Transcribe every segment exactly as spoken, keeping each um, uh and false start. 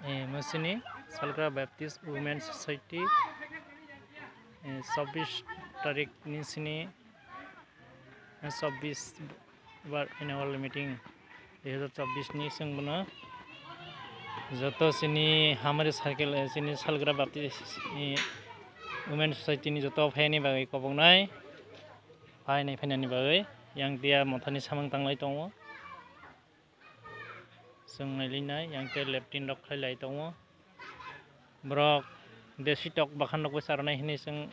Eh, mwsini Salgra Baptist Women Society, eh, chobbish tarik ni sini, eh, chobbish bar annual meeting dui hazar chobbish ni chwng bono joto sini Hamari Circle, eh, sini Salgra Baptist, eh, Women Society ni joto phaini bagwi koboknai, phainai phainani bagwi yang dia mothani samung tanglai tongo. Chwng nailinai yang khe leptin rok khlai lai tongo. Borok desi tok bakhan rok bai charonai hinwi chwng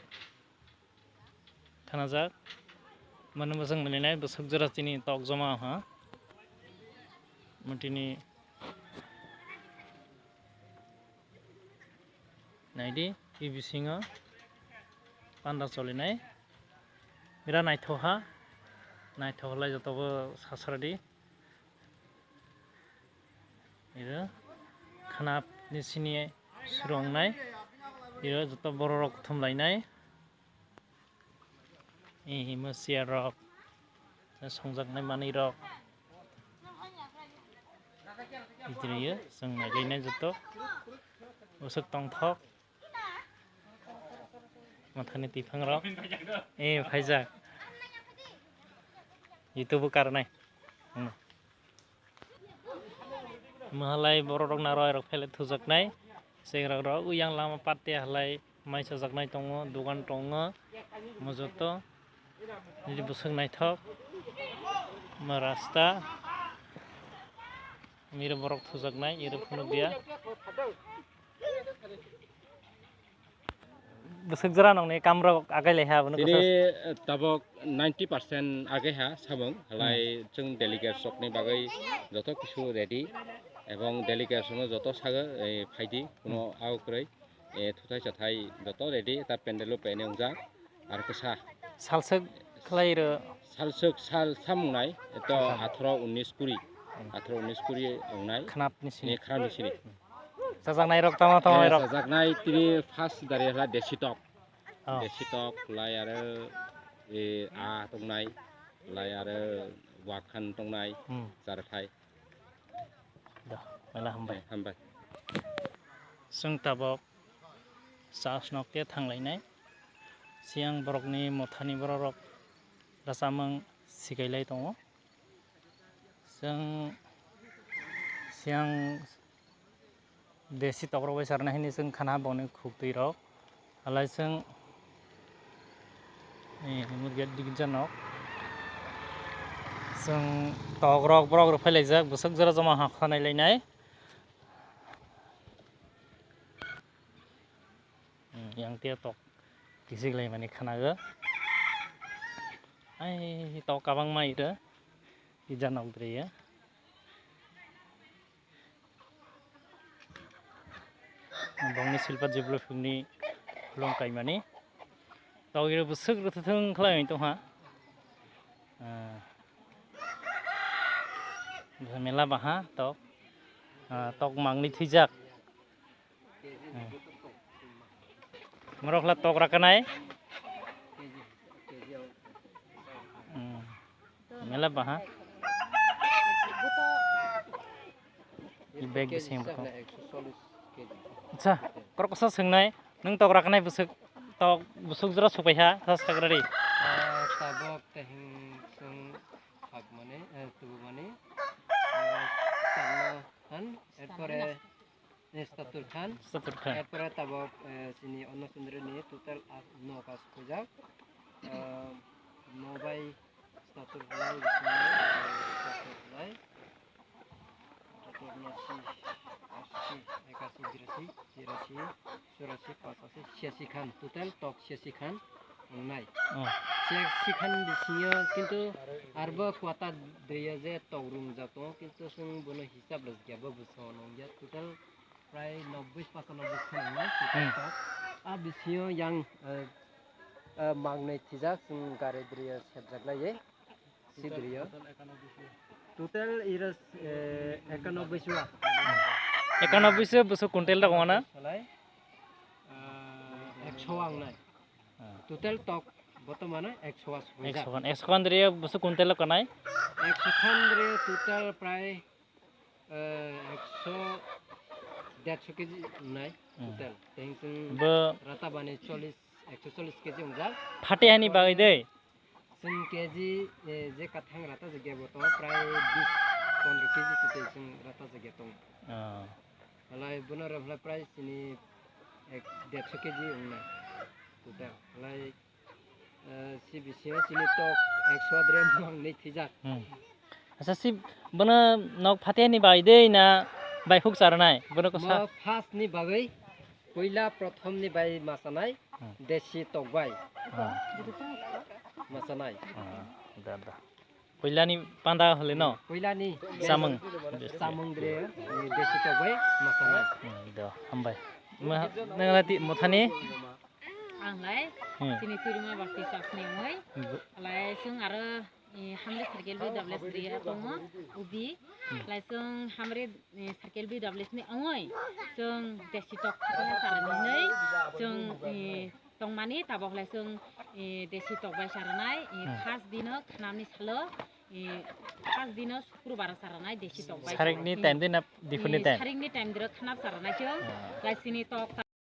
khanajak. Mano bo chwng nailinai bwswk jora chini tok joma ha. Motini naidi, e bisingo panda cholinai. Bira naithok ha, naithok lai jotobo sasradi. Iro khanap ni sini surongnai, iro joto borok rok thumlainai. Ih, imo chair rok, songjak nai manwi rok. Idiriyo, chwng nailainai joto. Bwswk tongthok. Mathani tiphang rok. Eh, phaijak. YouTube o karnai. Hmm. Mahalai borok rok na roi rok phele thujaknai. Sengrak rok uyang lama patte halai mai chajaknai tongo, dogan tongo. Mojoto. Nini bwswk naithok. Ma rasta. Mira borok thujaknai, iro phunukya. Bwswk jora nokni kam rok agai lai ha, abono tini, kwsa. Eh, tabok ninety percent agai ha samung, halai chwng delegates rokni bagwi joto kisu ready, ebong delegates no joto sago, eh, phaidi, kuno ao kwrwi, eh, thuthai chathai joto ready, ta pandel o pene wngjak, ar kwsa. Salswk khlai rw. Salswk sal samung nai, to atharo unnis kuri, atharo unnis kuri wngnai. Khnap ni sini. Eh, khnap ni sini. Chajaknai rok tamo tamo rok. Chajaknai tini first dari hla desi tok. Oh. Desi tok lai aro, eh, a tongnai, lai aro wakhan tongnai, hmm, charathai. Da, mela hambai. Eh, hambai. Chwng tabok church nok te thanglainai. Siyang borokni mothani borok rok rwchapmung sikai lai tongo. Chwng siyang desi tokrok bai sarnai hini chwng khana boni khuk twi rok. Halai chwng, eh, murgi digit janok. Chwng tok rok borok rok phai laijak, bwswk jora joma ha khonai lainai. Hmm, yang tia tok kisik lai mani khana go. Ai, tok kabang mai ro. Ija nok dre ya. Bongni silpa jiblu phungni khulung kaimani. Togiro bwswk rwthuthung khlai tongha. Ah. Mela baha tok. Ah, tok mangni thwijak. Hmm. Morok la tok rakanai. Hmm. Mela baha. I bag bising buko. Acha, korok kosa swngnai, nwng tok raknai bwswk, tok bwswk jora supai ha, sa sagrari. Ah, tabok teheng sung phak mani, eh, tubu mani. Ah, sanno han, erpore Satur Khan. Satur Khan. Erpore tabok, eh, chini Anna Sundari ni total a-, no ka sukujak. Eh, no bai satur halai, bisingo, eh, satur halai. Satur nasi, asi, ekasi, birasi, tirasi, churasi, pachasi, siasi khan. Total tok siasi khan. Wngnai. Oh. Siasi khan bisingo kintu arbo kwta drio je tok rung jak tongo, kintu chwng bono hisab rwjak ya, bo bwskango nungya. Total prai nobboi pachanobboi khan wngnai, total tok. Hmm. A bisingo yang, eh, eh, mangnai thwijak chwng gari drio sepjak lai. Si drio. Total iro, eh, ekanobboi sua. Ekanobboi se bwswk quintal rok wana? Salai, eh, ekso wngnai. Ah. Total tok botomano ekso wa sujak. Ekso khan, ekso khan drio bwswk quintal rok kanai? Ekso khan drio total prai, eh, ekso Dersho K G wngnai Hmm. total. Tei chwng Bo rata bani chollish, ekso chollish K G wngjak. Phatihani bagwi de. Chwng K G, eh, je kathang rata je gebo to prai bish pondro K G total chwng rata je ge tong. Ah. Halai bono rem halai prai chini ek, dersho K G wngnai total. Halai Eh, si bisingo chini tok ekso dre mang ni thijak. Hmm. Asa si bono nok phatiyani bai de na bai huk charnai? Bono kosa? Mo first ni bagwi, puila prothom ni bai machanai, Hmm. desi tok bai Ah. machanai. Ah, da, da. Puilani panda hole no? Puilani Samung. Samung dre, eh, desi tok bai machanai. Hmm, do, hambai. Ma, nang lati mothani? Ang lai, Hmm. chini Turima Baptist Church ni ongoi. Hmm. Lai chwng aro, eh, Hamri Circle B W S area tongo, ubi. Hmm. Lai chwng Hamri, eh, Circle B W S ni ongoi. Chwng desi tok khatna charani hinwi. Chwng, eh, tongmani tabok lai chwng, eh, desi tok bai charanai. Eh, Hmm. first dino khnamni salo, eh, first dino Sukrubar charanai desi tok bai. Sarikni time de na diphurni time? Sarikni time diro khnap charanai chwng. Ah. Lai chini tok